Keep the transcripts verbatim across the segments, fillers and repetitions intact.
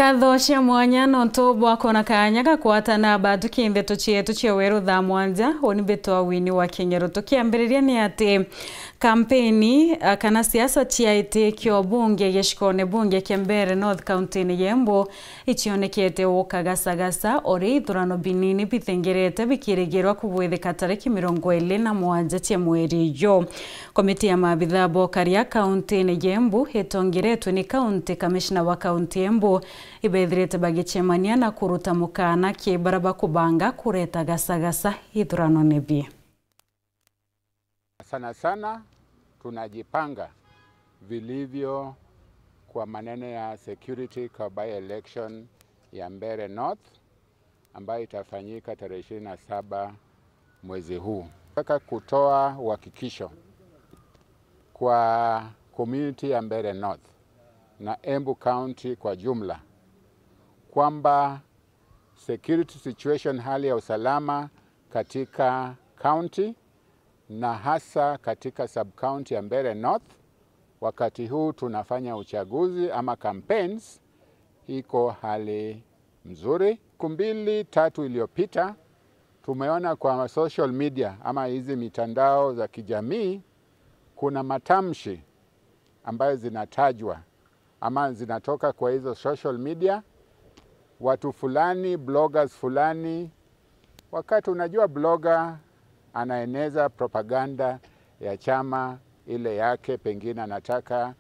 Ngatho cia mwanya nontu bwa kwona kaanya ga kwatana batuki ndeto cietu cia weru thaa mwanja. Uni mbitwa Winnie wa Kinyeru. Tukiambiriria ni ati kampeni, a, kana siasa cia itikio bunge gicikone bunge kia Mbeere North kaunti-ini ya Embu icionekete ukagasagasa, o ri ithurano binini bithengerete bikirigirwa kubwithika tariki mirongo iri na mwanja cia mweri uju. Komiti ya maabitha bokaria kaunti-ini ya Embu itongeretwe ni kaunti kamishna wa kaunti ya Embu ibethirite bagicemania na kuruta mukana ki bara bakubanga kureta gasagasa ithuranone bii. Sana sana tunajipanga vilivyo kwa maneno ya security kwa by-election ya Mbeere North ambayo itafanyika tarehe ishirini na saba mwezi huu. Nataka kutoa uhakikisho kwa community ya Mbeere North na Embu County kwa jumla kwamba security situation, hali ya usalama katika county na hasa katika sub-county ya Mbeere North, wakati huu tunafanya uchaguzi ama campaigns, iko hali mzuri. Siku mbili, tatu iliyopita, tumeona kwa social media ama hizi mitandao za kijamii, kuna matamshi ambayo zinatajwa ama zinatoka kwa hizo social media, watu fulani, bloggers fulani. Wakati unajua blogger anaeneza propaganda ya chama ile yake, pengine anataka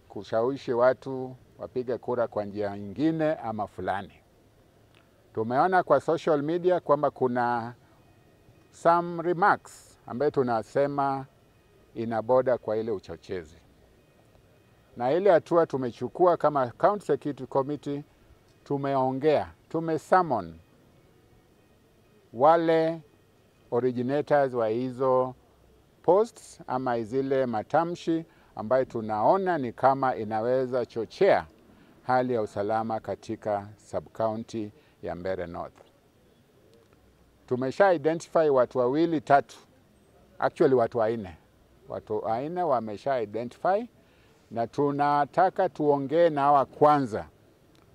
kushawishi watu wapige kura kwa njia nyingine ama fulani. Tumeona kwa social media kwamba kuna some remarks ambayo tunasema ina border kwa ile uchochezi. Na ile hatua tumechukua kama County Security Committee, tumeongea, tumesummon wale originators wa hizo posts ama zile matamshi ambayo tunaona ni kama inaweza chochea hali ya usalama katika sub-county ya Mbeere North. Tumesha identify watu wawili, tatu, actually watu wanne. Watu wanne wamesha identify, na tunataka tuongee na hawa kwanza,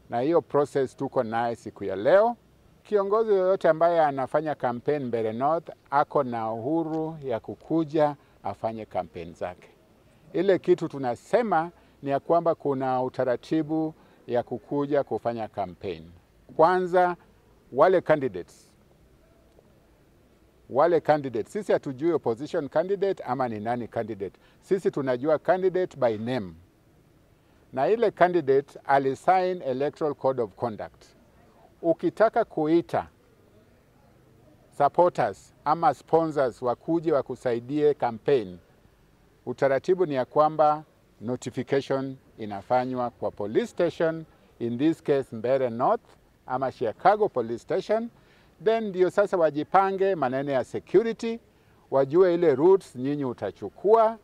na hiyo process tuko naye siku ya leo. Kiongozi yoyote ambaye anafanya campaign Mbeere North ako na uhuru ya kukuja afanye campaign zake. Ile kitu tunasema ni ya kwamba kuna utaratibu ya kukuja kufanya campaign. Kwanza, wale candidates, wale candidates, sisi hatujui opposition candidate ama ni nani candidate. Sisi tunajua candidate by name. Na ile candidate alisign Electoral Code of Conduct. Ukitaka kuita supporters ama sponsors wakuje wakusaidie campaign, utaratibu ni ya kwamba notification inafanywa kwa police station, in this case Mbeere North ama Chicago Police Station, then ndio sasa wajipange maneno ya security, wajue ile routes nyinyi utachukua,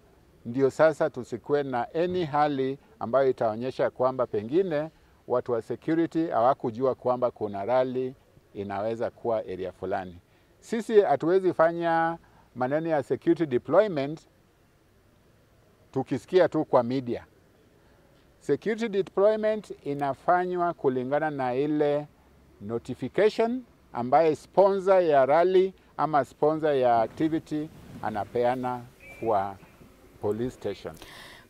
ndio sasa tusikue na any hali ambayo itaonyesha kwamba pengine watu wa security hawakujua kwamba kuna rally inaweza kuwa area fulani. Sisi hatuwezi fanya maneno ya security deployment tukisikia tu kwa media. Security deployment inafanywa kulingana na ile notification ambaye sponsor ya rally ama sponsor ya activity anapeana kwa police station.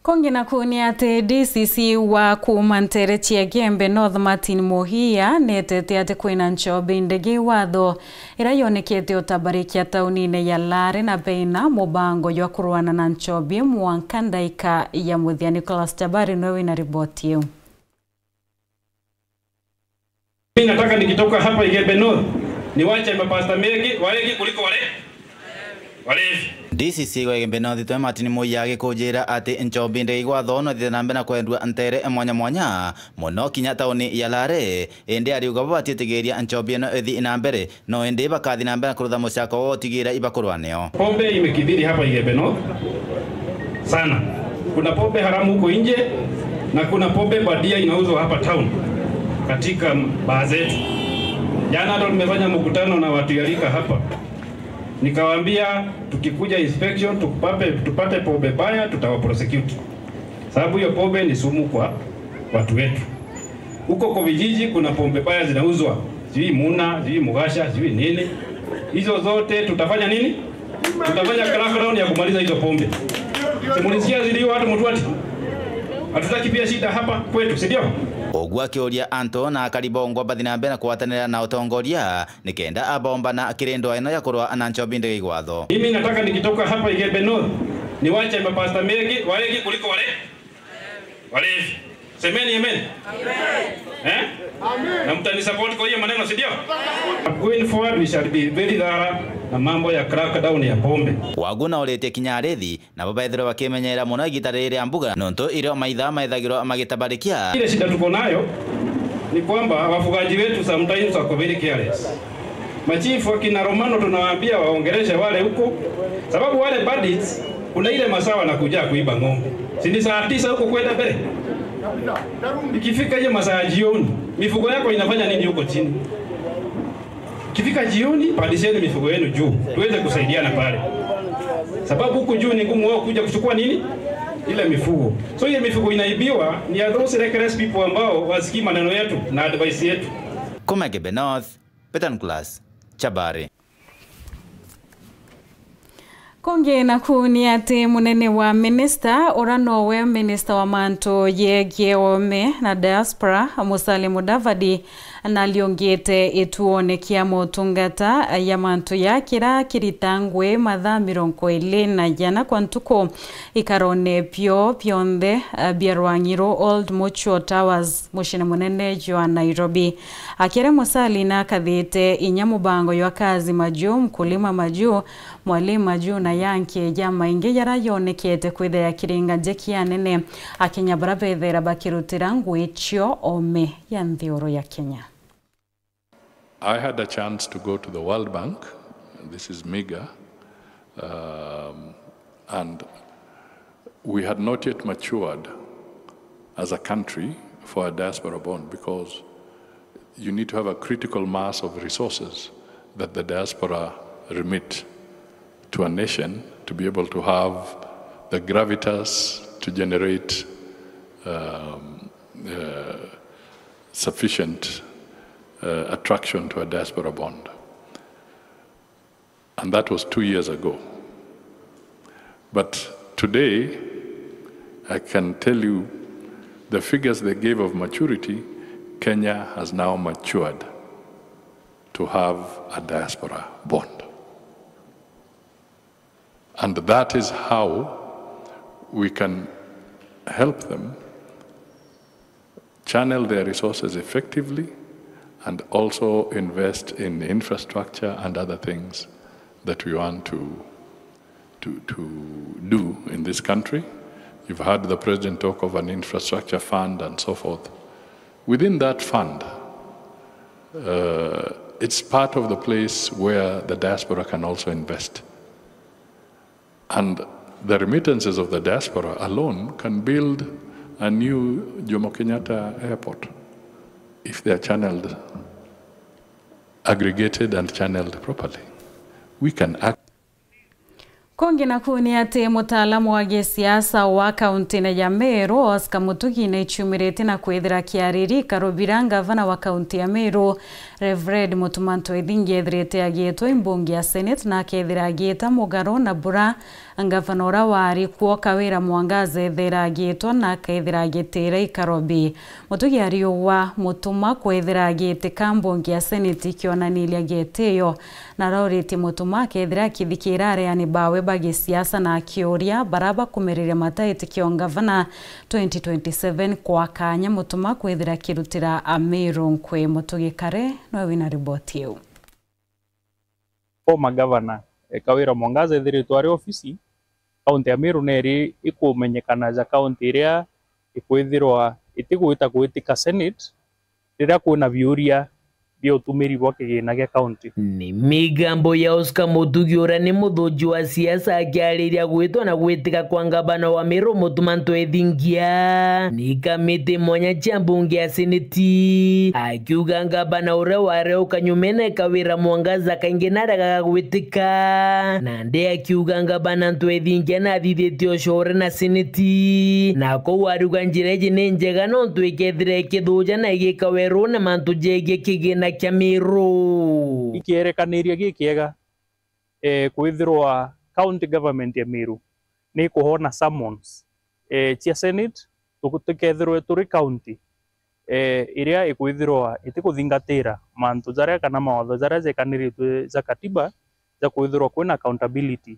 Kongi naku ni ati D C C wa kuuma nteere cia Igembe North Martin Muhia neetete ati kwina nchobi ndege watho ira yonekete utabarikia taunine ya Lare na beina mubango jwa kurwana na nchobi mwanka ndaika ya muthia. Nicholas Jabari niwe wina riboti iu. Mimi nataka nikitoka hapa Igembe North, niwache mapasta mengi, waegi kuliko wale, walevi. D C C wa Igembe North Twe Martin Muhia agikunjira ati nchobi ndege watho no ithite na mbere na kwendua nteere mwanya mwanya, muno kinya tauni ya Lare, indi ariuga bo batiitigiria nchobi ino ithi na mbere, no indi bakathi na mbere na kurutha mucako wa utigira ibakurwa nio. Pombe imekithiri hapa Igembe North sana. Kuna pombe haramu huko nje na kuna pombe badia inauzwa hapa town katika baa zetu. Jana hata tumefanya mkutano na watu ya rika hapa. Nikawaambia tukikuja inspection tupape, tupate pombe baya tutawa prosecute. Sababu hiyo pombe ni sumu kwa watu wetu. Huko kwa vijiji kuna pombe baya zinauzwa, sijui Muna, sijui Mugasha, sijui nini. Hizo zote tutafanya nini? Tutafanya crackdown ya kumaliza hizo pombe. Simulisikia zilio watu Mutwati. Hatutaki pia shida hapa kwetu, si ndio? Ugu akiuria antu na akari bongwa bathi na mbere na kugwatanira na utongoria, nikenda abombana kiri ndwaa ino ya kurwa na nchobi ndege igwatho. Mimi nataka nikitoka hapa Igembe North, niwache mapasta mengi, waegi kuliko wale walevi. Semeni amen. Eh? Na mtanisupport kwa hiyo maneno, si ndio? Going forward, we shall be very thorough na mambo ya crackdown ya pombe. Wagu na uritie kinya arithi, nabo bethirwe bakimenyera mono igita riri ria mbuga, nontu irio maitha methagirwa magitabarikia. Ile shida tuko nayo ni kwamba wafugaji wetu sometimes wako very careless. Machifu akina Romano tunawaambia waongeleshe wale huko, sababu wale bandits kuna ile masaa wanakuja kuiba ng'ombe. Si ni saa tisa huko kwenda mbele? Ikifika hiyo masaa ya jioni, mifugo yako inafanya nini huko chini? Ikifika jioni, pandisheni mifugo yenu juu, tuweze kusaidiana pale, sababu huku juu ni ngumu wao kuja kuchukua nini, ile mifugo. So ile mifugo inaibiwa ni ya those reckless people ambao wasikii maneno yetu na advice yetu. Kuma Igembe North, Peter Nicholas, Chabari. Kungi naku ni ati munene wa minista, ura nowe minista wa mantu yegie oome na diaspora, Musalia Mudavadi, nariungite ituone kia motungata ya mantu ya kira kirita ngui mathaa mirongo iri na jana kwa ntuku ikarone bio bionthe, eh, bia Rwang'iru Old Mutual Towers, muciine munene jwa Nairobi. Akiaria Musalia nakathite inya mubango jwa Kazi Majuu, Mkulima Majuu, Mwalimu Majuu na yangi jamaingi jaria jonekete kwithira ya kiringa nje kia anene a Kenya baria bethira bakirutira ngui cio oome ya nthiguru ya Kenya. I had a chance to go to the World Bank, this is MIGA, um, and we had not yet matured as a country for a diaspora bond, because you need to have a critical mass of resources that the diaspora remit to a nation to be able to have the gravitas to generate, um, uh, sufficient, uh, attraction to a diaspora bond. And that was two years ago. But today, I can tell you the figures they gave of maturity, Kenya has now matured to have a diaspora bond. And that is how we can help them channel their resources effectively and also invest in infrastructure and other things that we want to, to, to do in this country. You've heard the president talk of an infrastructure fund and so forth. Within that fund, uh, it's part of the place where the diaspora can also invest. And the remittances of the diaspora alone can build a new Jomo Kenyatta Airport if they are channeled, aggregated and channeled properly. We can act. Kungi naku ni ati mutaalamu wa gisiasa wa kaunti-ini ya Meru, Oscar Mutugi, ni icumirite na kwithira kiariri karubira ngavana wa kaunti ya Meru, Reverend Mutuma Ntwethingi ethirite agiitwa i mbunge ya Senate na akethira agiita mugaru na bura ngavana uria wari kuo Kawira Mwangaza ethira agiitwa na akethira agitira ikaro bi. Mutugi ariugwa Mutuma kwethira agiitika mbunge ya Senate ikionaniria gitio, na arauritie Mutuma akethira akithikira areani bawe ba gisiasa na akiuria bara bakumiriria mataitikia o ngavana twenty twenty-seven kwa kanya Mutuma kwithira akirutira Ameru nkwi. Mutugi Kare noe wina riboti iu. Former governor, eh, Kawira Mwangaza ethiritwe ari ofisi, kaunti ya Meru neri ikumenyekana ja kaunti iria ikwithirwa itigwita gwitika Senate riria kwina biuria bia utumiri bwa kigina gia county. Ni migambo ya Oscar Mutugi, uria ni muthunji wa siasa, akiariria gwitwa na gwitika kwa ngavana wa Meru Mutuma Ntwethingia, ni kamiti mwanya cia mbunge ya seneti, akiuga ngavana uria wari o kanyumene Kawira Mwangaza kaingi naregaga gwitika, nandi akiuga ngavana Ntwethingia nathithitie ucore na seneti, na kou ariuga njira iji ni njega nontu ikethira ikithuja na igika werune mantu jegie kigina kia Meru. Ikierekaniria gikiega, eh, kwithirwa county government ya Meru ni ikuhona summons, eh, cia senate, tu-, tukethirwe turi county, eh, iria ikwithirwa itikuthingatira mantu jaria kana mawatho jaria jekaniritwe ja katiba ja kwithirwa kwina accountability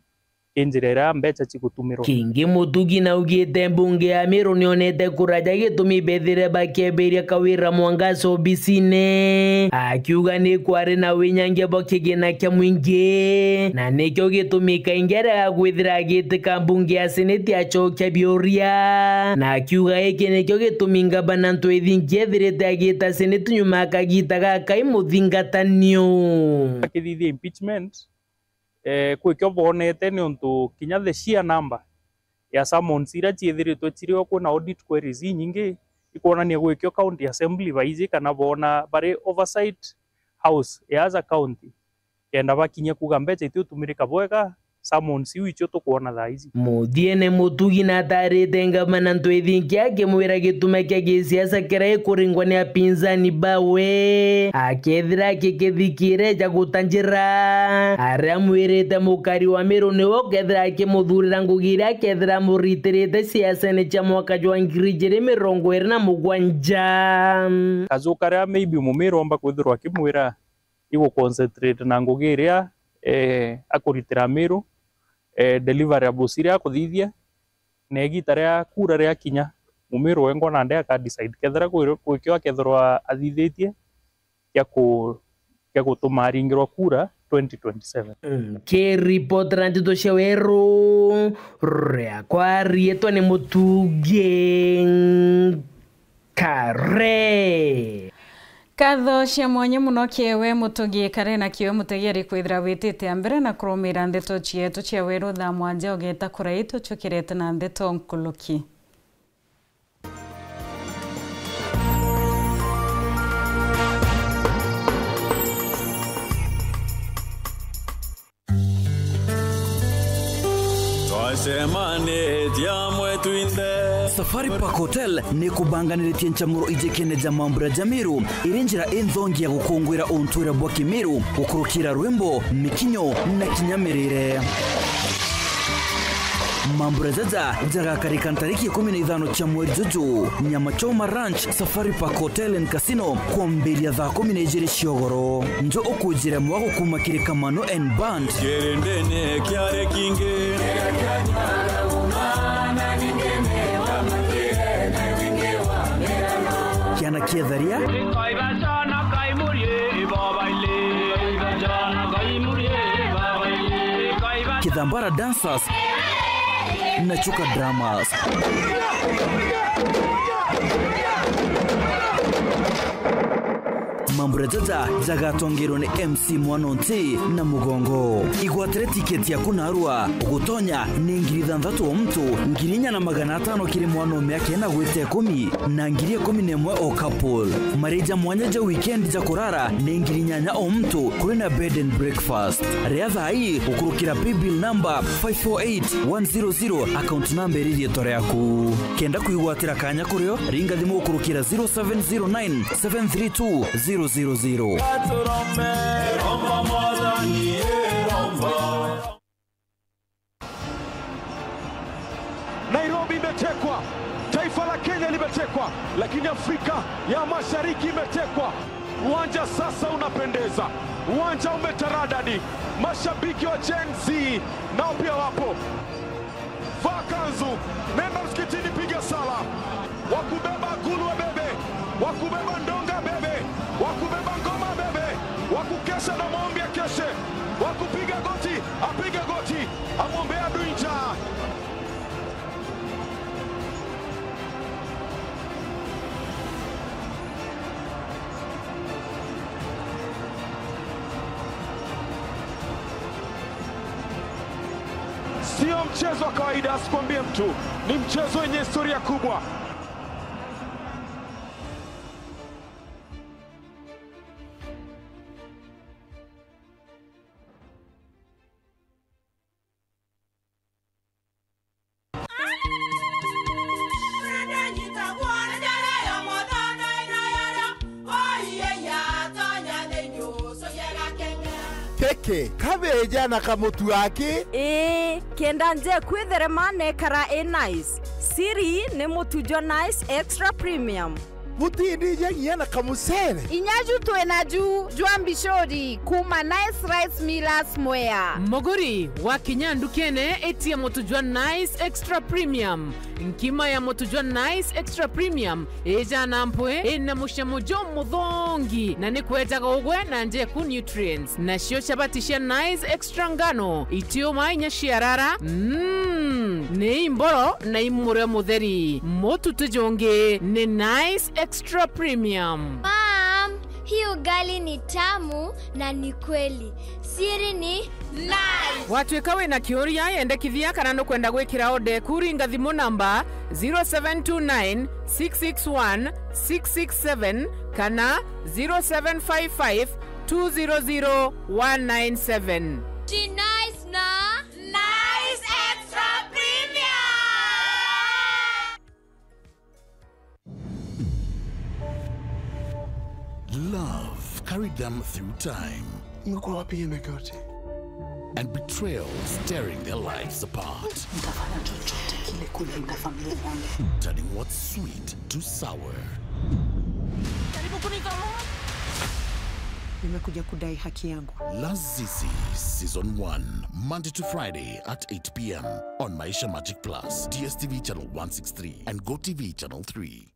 ki njira iria mbeca cigutumirwa. Kingi Mutugi naugite mbunge ya Meru nionete kuraja gitumi bethire bakieberia Kawira Mwangaza obisine, akiuga ni kwari na winyangia bwa kigina kia mwingi, na nikio gitumi kaingi arega kwithira agitika mbunge ya seneti acokia biuria, na akiuga giki nikio gitumi ngavana Ntwethingia ethirite agita seneti nyuma ya kagita gaka imuthingatanio. Akithithia impeachment, eh, kwikio bonete niuntu kinya the sheer number ya summons iria ciithiritwe ciri o kwina audit queries inyingi, ikwonania gwikio county assembly baiji kana boona bari oversight house ya aja county, kenda bakinya kuuga mbeca itiutumirika bwega, summons iu icio tukwona thaa iji. Muthiene Mutugi natarite ngavana Ntwethingia akimwira gituma kia gisiasa kiria ikuringwa ni apinzani bawe, akethira akikithikire ja guta njira. Aria amwirite mukari wa Meru niwe ukethira akimuthurira ngugi iria akethira amuritirite siasene cia mwaka jwa ngiri ijiri mirongo iri na mugwanja. Kajuka ria maybe Mumiru omba kwithirwa akimwira, igu concentrate na ngugi iria, eh, akuritira Miru, eh, deliverables iria akuthithia, na igita ria kura riakinya, Mumiru wengwa nandi aka decide kethira kwi-, gwikio akethirwa athithitie kia ku-, kia gutuma aringirwa kura twenty twenty-seven. Mm, ki ripoti na ndeto cia weru, riakwa riitwa ni Mutugi Kare. Nkatho cia mwanya mono kiewe Mutugi Kare na kiewe mutegeri kwithira witite a mbere na kurumira ndeto cietu cia weru thaa mwanja ugeta kurai tucukirite na ndeto nkuruki. Twacemanitie amwe twinthe. Safari Park Hotel ni kubanganiritie nchamuro ijikene ja mambura ja Miru, iri njira inthongi ya gukungwira untwire bwa Kimiru, gukurukira rwimbo, mikinyo na kinya mirire. Mambura jaja jagakarika ntariki ikumi na ithano cia mweri juju, Nyama Choma Ranch, Safari Park Hotel and Casino, kwambiria thaa kumi na ijiri cia ugoro. Njo ukujire mwago kuma kiri Kamano and Band. Kirindini kiari kingi. Kiana kia Itharia. Kithambara Dancers na Chuka Dramas. Mambura jaja jagatongerwa ni M C Mwanonti na Mugongo. Igwatire tiketi yaku narua. Gutonya ni ngiri ithanthatu o muntu, ngiri inya na magana atano kiri mwanaume akena gwita ikumi, na ngiri ikumi na imwe o couple. Marija mwanya ja weekend ja kurara ni ngiri inyanya o muntu, kuri na bed and breakfast. Ria thaa ii gukurukira paybill number five four eight one zero zero, account number iri riitwa riaku. Kenda kwigwatira kanya kurio, ringa thimu gukurukira zero seven zero nine seven three two zero zero zero. Nairobi imetekwa, taifa la Kenya limetekwa, lakini Afrika ya Mashariki imetekwa. Uwanja sasa unapendeza, uwanja umetaradadi, mashabiki wa Gen Z nao pia wapo. Vaa kanzu, nenda msikitini, piga sala. Wa kubeba akulu abebe, wa kubeba ndonga abebe, wa kubeba ngoma abebe, wa kukesha na maombi akeshe, wa kupiga goti apige goti, amwombee adui njaa. Mchezo wa kawaida, asikwambie mtu, ni mchezo wenye historia kubwa. Teke, kabeja na kamutu aki? Ii, kenda njeku itherema na ikara i nice. Siri ni mutu jwa Nice Extra Premium. Butindija nginya na kamucere. Inya ju twi naju jwa mbicuri kuuma Nice Rice Millers Mwea. Muguri, wakinya ndukene, itia mutu jwa Nice Extra Premium. Nkima ya mutu jwa Nice Extra Premium ijana mpwi, ina mucamo jumuthongi, na ni kwejaga ugwe na njeku nutrients. Nacio chabati cia Nice Extra ngano, itiuma inya ciarara, mm, ni imboro na imurio mutheri. Mutu ti jungi, ni Nice Extra Premium. Mom, hii ugali ni tamu na ni kweli. Siri ni Nice. Watuika wina kiuria, yendekithia kana nukwenda gwikira order eku, ringa thimu namba zero seven two nine six six one six six seven kana zero seven five five two zero zero one nine seven. Ji Nice na Nice Extra Premium. Love carried them through time. Imekuwa wapi hii miaka yote? And betrayals tearing their lives apart. Nitafanya chochote kile kulinda familia yangu. Turning what's sweet to sour. Karibu kunitoa. Nimekuja kudai haki yangu. Lazizi Season one, Monday to Friday at eight p.m. on Maisha Magic Plus, D S T V channel one six three and Go T V channel three.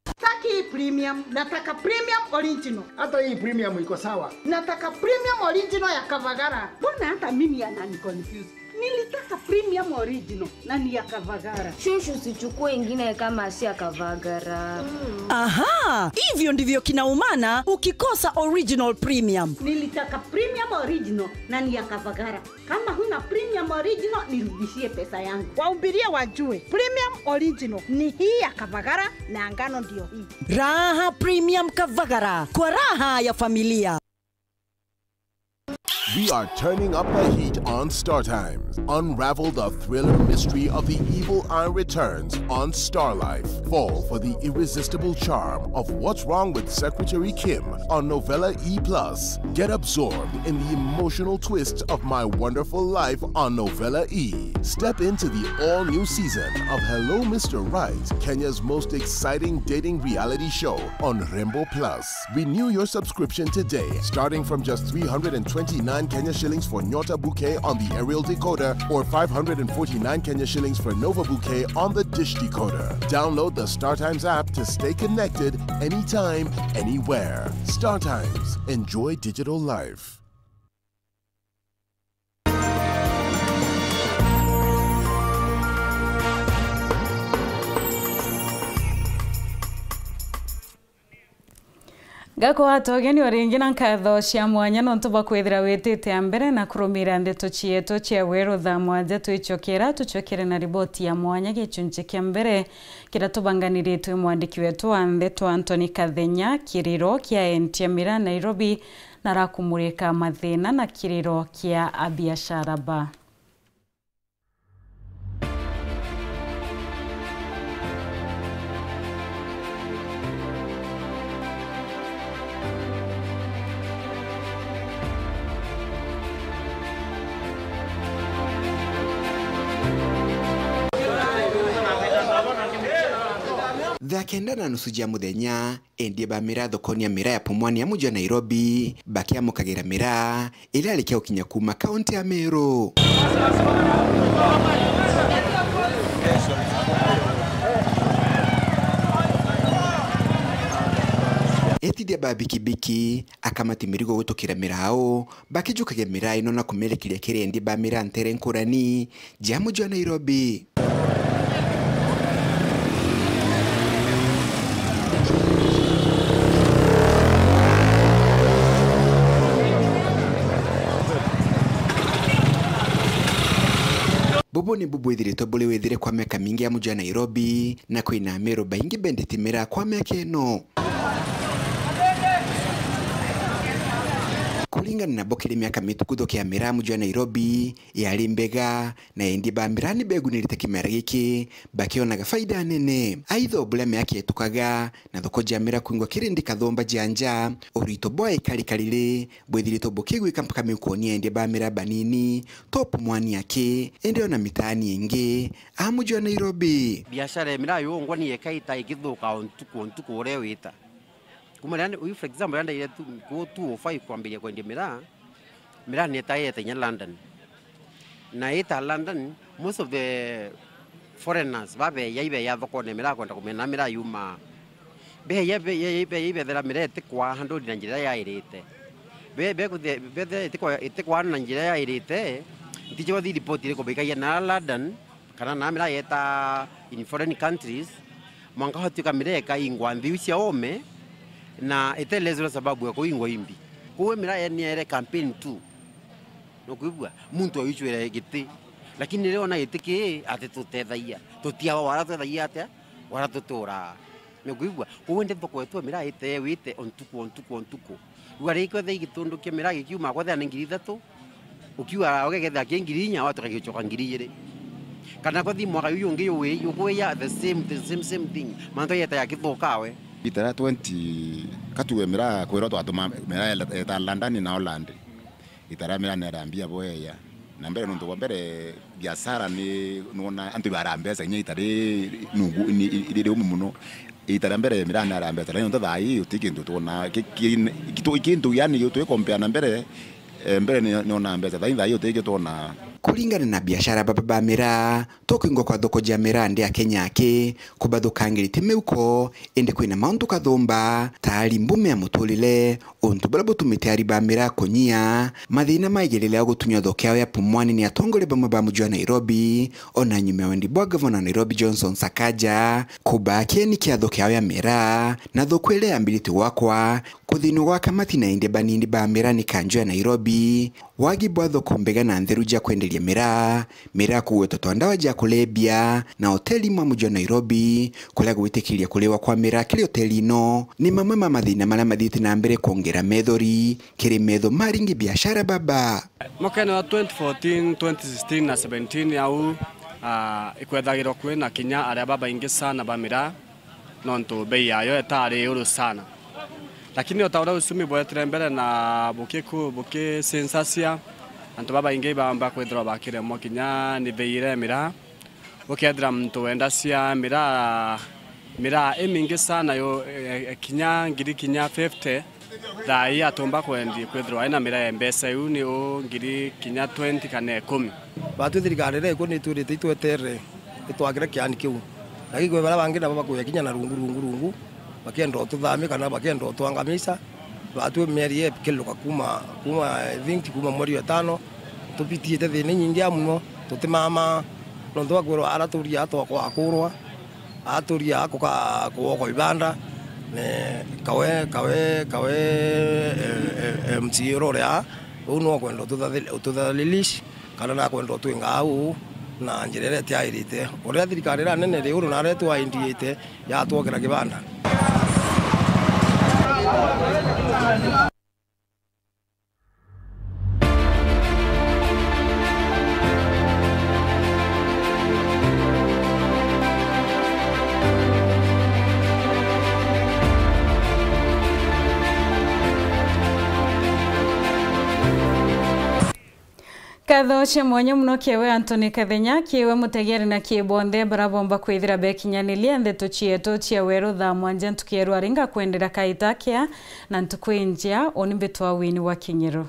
Sitaki hii premium, nataka premium original. Hata hii premium iko sawa. Nataka premium original ya Kavagara. Mbona hata mimi anani confuse? Nilitaka premium original na ni ya Kavagara. Shushu, usichukue ingine kama si ya Kavagara. Aha, hivyo ndivyo kinaumana ukikosa original premium. Nilitaka premium original na ni ya Kavagara. Kama huna premium original, nirudishie pesa yangu. Waumbirie wajue, premium original ni hii ya Kavagara na ngano ndio hii. Raha premium Kavagara, kwa raha ya familia. We are turning up the heat on Star Times. Unravel the thriller mystery of the evil eye returns on Star Life. Fall for the irresistible charm of What's Wrong with Secretary Kim on Novella E plus. Get absorbed in the emotional twists of My Wonderful Life on Novella E. Step into the all-new season of Hello Mister Right, Kenya's most exciting dating reality show on Rembo Plus. Renew your subscription today, starting from just three hundred and twenty-nine Kenya shillings for Nyota Bouquet on the aerial decoder or five hundred and forty-nine Kenya shillings for Nova Bouquet on the dish decoder. Download the StarTimes app to stay connected anytime, anywhere. StarTimes. Enjoy digital life. Ngakugwata ugeni o ringi na nkatho cia mwanya nontu bwa kwithira witite a mbere na kurumira ndeto cietu cia weru thaa mwanja. Twicokera, tucokere na riboti ya mwanya gichunchi kia mbere kiria tubanganiritwe mwandiki wetu wa ndeto Anthony Kathenya. Kiriro kia endi a miraa Nairobi narakumurika mathina na kiriro kia abiashara ba. Thaa kenda na nusu cia muthenya, endia ba miraa thokoni ya miraa ya Pumwani ya muji wa Nairobi bakiamukagira miraa iria yarikia gukinya kuuma kaunti ya Meru. Etithia ba bikibiki, akamati mirigo gutukira miraa uu, bakijukagia miraa ino na kumirekeria kiri endia ba miraa ntere nkurani ja muji wa Nairobi. Bubu nibu bwithiritwe buri withire kwa miaka mingi ya muji wa Nairobi, na kwina Ameru baingi bendete miraa kwa miaka ino. Kuringana nabo, kiri miaka mituku thoko ya miraa muji wa Nairobi yari mbega, na endia ba miraa ni begunirite kimera giki, bakionaga faida nene. Aitho buria miaka itukaga, na thoko ja miraa kwingwa kirindi kathumba ja nja, urito bwa ikari kariri bwithiritwe bukigwika mpaka miukonia endia ba miraa banini, Top Mwani aki, indi ona mitaani ingi a muji wa Nairobi. Biashara ya miraa yongwa ni yeka ita ikithuka o ntuku o ntuku uria wita. Kuma riria, uyu for example, riria ndaire tu, ku two oh five kwambiria kwendia miraa, miraa ni etaete inya London. Na ita London, most of the foreigners babeya ibeya thokone miraa kwenda kumenya miraa yuma. Beya, beya, beya ibethera miraa itikwaa handuri na njira yairite. Be, be, be, bethira itikwa-, itikwaa na njira yairite, ntiji bathi report iriku baikagia na London, kana na miraa yeta in foreign countries, mwanka hatuika miraa ikaingwa nthi iu cia ome, na itelezwa sababu ya kuingwa imbi. Koguo miraa yeniere campaign tu. Nukwigua? Muntu aicwire giti. Lakini riria ona giti ki, ati tutethagia. Tutiawa wara twethagia atia? Wara tuturaa. Nukwigua? Koguo ndi thoko yetu miraa itee wite o ntuku, o ntuku, o ntuku. Riu ari kwethira igitundu kia miraa gikiuma, kwethira ni ngiri ithatu, ukiuga ugekethira ki ngiri inya, watuka gicoka ngiri igiri. Kana kwathi mwaka uyu ungi uwi, ukuya the same, the same, same thing. Mantu yeta ya kithukawe. Itara twenty, katuwe miraa kwirwa twatuma miraa yeta London na Holland. Itara miraa nerambia bweya. Na mbere, nontu bwa mbere, biashara ni, nona antu ibara mbeca, inya itari nungu, ni, ni, ni riumu muno. Itara mbere, miraa nerambia mbeca, lakini nontu thaa ii uti kintu twona, ki, ki, ki, tu-, kintu, yani, twi compare na mbere, eh, mbere ni, nona mbeca, thaa ii, thaa ii uti kio twona. Kuringana na biashara baba ba miraa, tukwingwa kwa thoko ja miraa nthi ya Kenya aki, kubathukangirite miuko, indi kwina mauntu kathumba, ta ari mbume ya muturire, untu buria butumite ari ba miraa kunyia, mathina maigirire a gutunya thoko yao ya Pumwani ni atongoria bamwe ba muji wa Nairobi, ona nyuma ya wendi bwa gavana wa Nairobi Johnson Sakaja, kubaa kieni kia thoko yao ya miraa, na thoko iria yambiritie gwakwa, kuthinwa gwa kamati na endia banini ba miraa ni kanju ya Nairobi, wagi bwa thoko mbega na ntheru ja kwenderia miraa, miraa kugwetwa twa ndawa ja kurebia, na hoteli imwe muji wa Nairobi, kuria gwitikiria kuriwa kwa miraa kiri hoteli ino, ni mamwe ma mathina maria mathiite na mbere kwongera methori kiri metho ma aringi biashara baba. Mwakene wa twenty fourteen, twenty sixteen na seventeen au, ah, ikwethagirwa kwina kinya aria babaingi sana ba miraa, nontu bei yayo etari iguru sana. Lakini o ta uria uchumi bwetire mbere na bukiku-, bukicencacia, antu babaingi ibamba kwithirwa bakiremwa kinya ni bei iria ya miraa. Ukethira muntu wendacia miraa, miraa imingi sana yo, e, e, kinya ngiri kinya fifty, thaa ii atumba kwendi kwithirwa ena miraa ya mbeca iu ni u ngiri kinya twenty kana ikumi. Batwi thirikari iria ikuu ni itwirite itweterere, itwakire kiani kiu. Lakini kwi baria bangi nabo bakuya kinya na rungu, rungu, rungu, bakienda ututhamia kana bakienda utwangamica. Batwi mieri ikiluka kuma, kuma, I think, kuma mweri wa itano, tubitiite thina inyingi ya muno, tutimama, nontu bakwirwa ara turia twakwa akurwa, ara turia akuka kuokwa ibanda, ne kawe, kawe, kawe, eh, eh, M C A uria, uu no kwenda ututhathil-, ututhalilish, kana nakwenda utwinga au na njira iria itiairite. Uria thirikari iria nene iri iguru naria itwaindiite yatwokera kibanda. Nkatho cia mwanya mono kiewe Anthony Kathenya, kiewe mutegeri na kie bonthe baria bomba kwithira bekinyaniria ndeto cietu cia weru thaa mwanja ntuku ya rwari. Ngakwendera kaita kea na ntuku injia, uni mbitwa Wini wa Kinyiru.